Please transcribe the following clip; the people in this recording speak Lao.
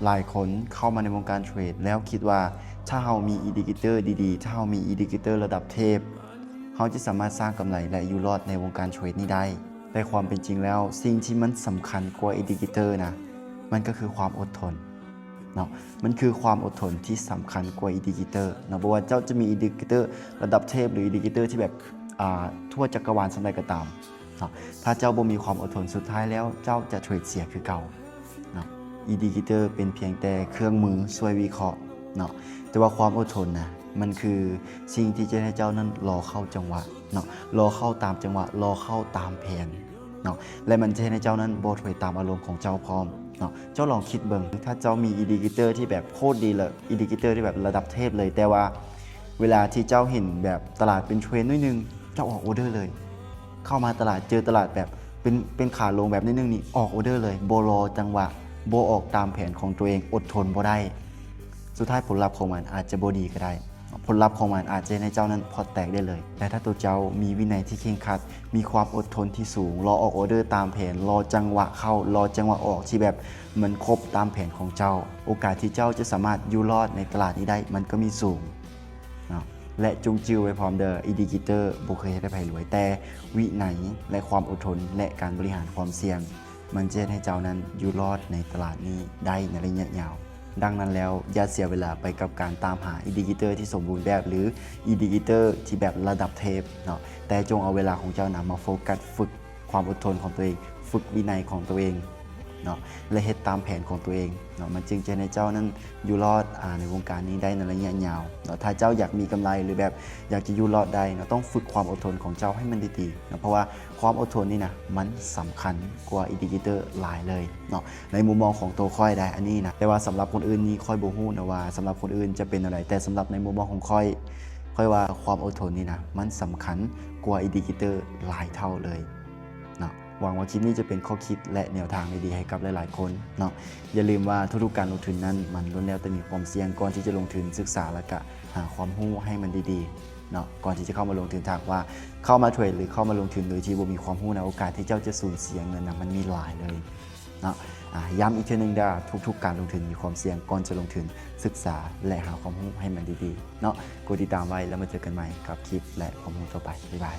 ຫຼາຍຄົນເຂົ້າມາໃນວົງການເທຣດແລ້ວຄິດວ່າ ຖ້າເຮົາມີອິນດິເຄເຕີດີໆ, ຖ້າເຮົາມີອິນດິເຄເຕີລະດັບເທບ, ເຮົາຈະສາມາດສ້າງກຳໄລ ແລະ ຢູ່ລອດໃນວົງການເທຣດນີ້ໄດ້. ແຕ່ຄວາມເປັນຈິງແລ້ວ, ສິ່ງທີ່ມັນສຳຄັນກວ່າອິນດິເຄເຕີນະ, ມັນກໍຄືຄວາມອົດທົນເນາະ. ມັນຄືຄວາມອົດທົນທີ່ສຳຄັນກວ່າອິນດິເຄເຕີເນາະ. ບໍ່ວ່າເຈົ້າຈະມີອິນດິເຄເຕີລະດັບເທບ ຫຼື ອິນດິເຄເຕີທີ່ແບບ ອ່າ ທົ່ວຈັກກະວານສ່ຳໃດກໍຕາມເນາະ, ຖ້າເຈົ້າບໍ່ມີຄວາມອົດທົນ, ສຸດທ້າຍແລ້ວເຈົ້າຈະເທຣດເສຍຄືເກົ່າເນາະ. ອິນດິເຄເຕີເປັນພຽງແຕ່ເຄື່ອງມືຊ່ວຍວິເຄາະເນາະ, ແຕ່ວ່າຄວາມອົດທົນນະ, ມັນຄືສິ່ງທີ່ຈະເຮັດໃຫ້ເຈົ້ານັ້ນລໍເຂົ້າຈັງຫວະເນາະ, ລໍເຂົ້າຕາມຈັງຫວະ, ລໍເຂົ້າຕາມແຜນເນາະ, ແລະ ມັນຈະເຮັດໃຫ້ເຈົ້ານັ້ນບໍ່ຖອຍຕາມອາລົມຂອງເຈົ້າພ້ອມເນາະ. ເຈົ້າລອງຄິດເບິ່ງ, ຖ້າເຈົ້າມີອິນດິເຄເຕີທີ່ແບບໂຄດດີເລີຍ, ອິນດິເຄເຕີທີ່ແບບລະດັບເທບເລີຍ, ແຕ່ວ່າເວລາທີ່ເຈົ້າເຫັນແບບຕະຫຼາດເປັນເທຣນໜ້ອຍໜຶ່ງ, ເຈົ້າອອກອອເດີເລີຍ. ເຂົ້າມາຕະຫຼາດ, ເຈີຕະຫຼາດແບບເປັນ, ເປັນຂາລົງແບບໜ້ອຍໜຶ່ງນີ້, ອອກອອເດີເລີຍ, ບໍ່ລໍຈັງຫວະ, ບໍ່ອອກຕາມແຜນຂອງຕົວເອງ, ອົດທົນບໍ່ໄດ້. ສຸດທ້າຍຜົນລັບຂອງມັນອາດຈະບໍ່ດີກໍໄດ້. ຜົນລັບຂອງມັນອາດຈະເຮັດໃຫ້ເຈົ້ານັ້ນພອດແຕກໄດ້ເລີຍ. ແຕ່ຖ້າຕົວເຈົ້າມີວິໄນທີ່ເຄັ່ງຄັດ, ມີຄວາມອົດທົນທີ່ສູງ, ລໍອອກອອເດີຕາມແຜນ, ລໍຈັງຫວະເຂົ້າ, ລໍຈັງຫວະອອກທີ່ແບບມັນຄົບຕາມແຜນຂອງເຈົ້າ, ໂອກາດທີ່ເຈົ້າຈະສາມາດຢູ່ລອດໃນຕະຫຼາດນີ້ໄດ້ ມັນກໍມີສູງເນາະ. ແລະ ຈົ່ງຈື່ໄວ້ພ້ອມເດີ, ອິນດິເຄເຕີບໍ່ເຄີຍເຮັດໃຫ້ໃຜລວຍ, ແຕ່ວິໄນ ແລະ ຄວາມອົດທົນ ແລະ ການບໍລິຫານຄວາມສ່ຽງ ມັນຈະເຮັດໃຫ້ເຈົ້ານັ້ນຢູ່ລອດໃນຕະຫຼາດນີ້ໄດ້ໃນໄລຍະຍາວ. ດັ່ງນັ້ນແລ້ວ, ຢ່າເສຍເວລາໄປກັບການຕາມຫາອິນດິເຄເຕີທີ່ສົມບູນແບບ ຫຼື ອິນດິເຄເຕີທີ່ແບບລະດັບເທບເນາະ, ແຕ່ຈົ່ງເອົາເວລາຂອງເຈົ້ານຳມາໂຟກັສຝຶກຄວາມອົດທົນຂອງຕົວເອງ, ຝຶກວິໄນຂອງຕົວເອງເນາະ ແລະ ເຮັດຕາມແຜນຂອງຕົວເອງເນາະ, ມັນຈຶ່ງຈະເຮັດໃຫ້ເຈົ້ານັ້ນຢູ່ລອດ ອາ ໃນວົງການນີ້ໄດ້ໃນໄລຍະຍາວເນາະ. ຖ້າເຈົ້າຢາກມີກຳໄລ ຫຼື ແບບຢາກຈະຢູ່ລອດໄດ້ເນາະ, ຕ້ອງຝຶກຄວາມອົດທົນຂອງເຈົ້າໃຫ້ມັນດີໆເນາະ, ເພາະວ່າ ຄວາມອົດທົນນີ້ນະ ມັນສຳຄັນກວ່າອິນດິເຄເຕີຫຼາຍເລີຍເນາະ ໃນມຸມມອງຂອງໂຕຂ້ອຍໄດ໋ ອັນນີ້ນະ. ແຕ່ວ່າສຳລັບຄົນອື່ນນີ້ຂ້ອຍບໍ່ຮູ້ນະວ່າສຳລັບຄົນອື່ນຈະເປັນແນວໃດ, ແຕ່ສຳລັບໃນມຸມມອງຂອງຂ້ອຍ, ຂ້ອຍວ່າຄວາມອົດທົນນີ້ນະ ມັນສຳຄັນກວ່າອິນດິເຄເຕີຫຼາຍເທົ່າເລີຍເນາະ. ຫວັງວ່າຄລິບນີ້ຈະເປັນຂໍ້ຄິດ ແລະ ແນວທາງດີໆໃຫ້ກັບຫຼາຍໆຄົນເນາະ. ຢ່າລືມວ່າທຸກໆການລົງທຶນນັ້ນ ມັນລ້ວນແລ້ວແຕ່ມີຄວາມສ່ຽງ. ກ່ອນທີ່ຈະລົງທຶນ, ສຶກສາ ແລະ ກະຫາຄວາມຮູ້ໃຫ້ມັນດີໆ ເນາະ. ກ່ອນທີ່ຈະເຂົ້າມາລົງທຶນ, ຖ້າຫາກວ່າເຂົ້າມາເທຣດ ຫຼື ເຂົ້າມາລົງທຶນໂດຍທີ່ບໍ່ມີຄວາມຮູ້ນະ, ໂອກາດທີ່ເຈົ້າຈະສູນເສຍເງິນນະ ມັນມີຫຼາຍເລີຍເນາະ. ອາ ຢ້ຳອີກເທື່ອໜຶ່ງເດີ, ທຸກໆການລົງທຶນມີຄວາມສ່ຽງ. ກ່ອນຈະລົງທຶນ, ສຶກສາ ແລະ ຫາຄວາມຮູ້ໃຫ້ມັນດີໆເນາະ. ກົດຕິດຕາມໄວ້ ແລ້ວມາເຈີກັນໃໝ່ກັບຄລິບ ແລະ ຄວາມຮູ້ຕໍ່ໄປ. ບາຍບາຍ.